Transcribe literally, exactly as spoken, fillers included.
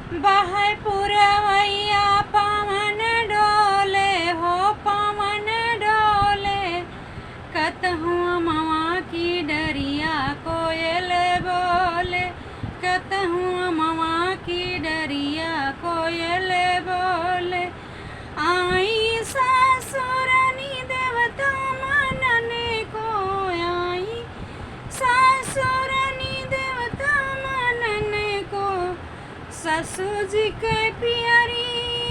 बहै पुरवैया पवन डोले हो पवन डोले, कतहूँ अमवा की डरिया कोयल बोले, कतहूँ अमवा की डरिया कोयल बोले। आई ससुरनी देवता मनन को, आई ससुरनी देवता मनन को, ससुर जी के पियरी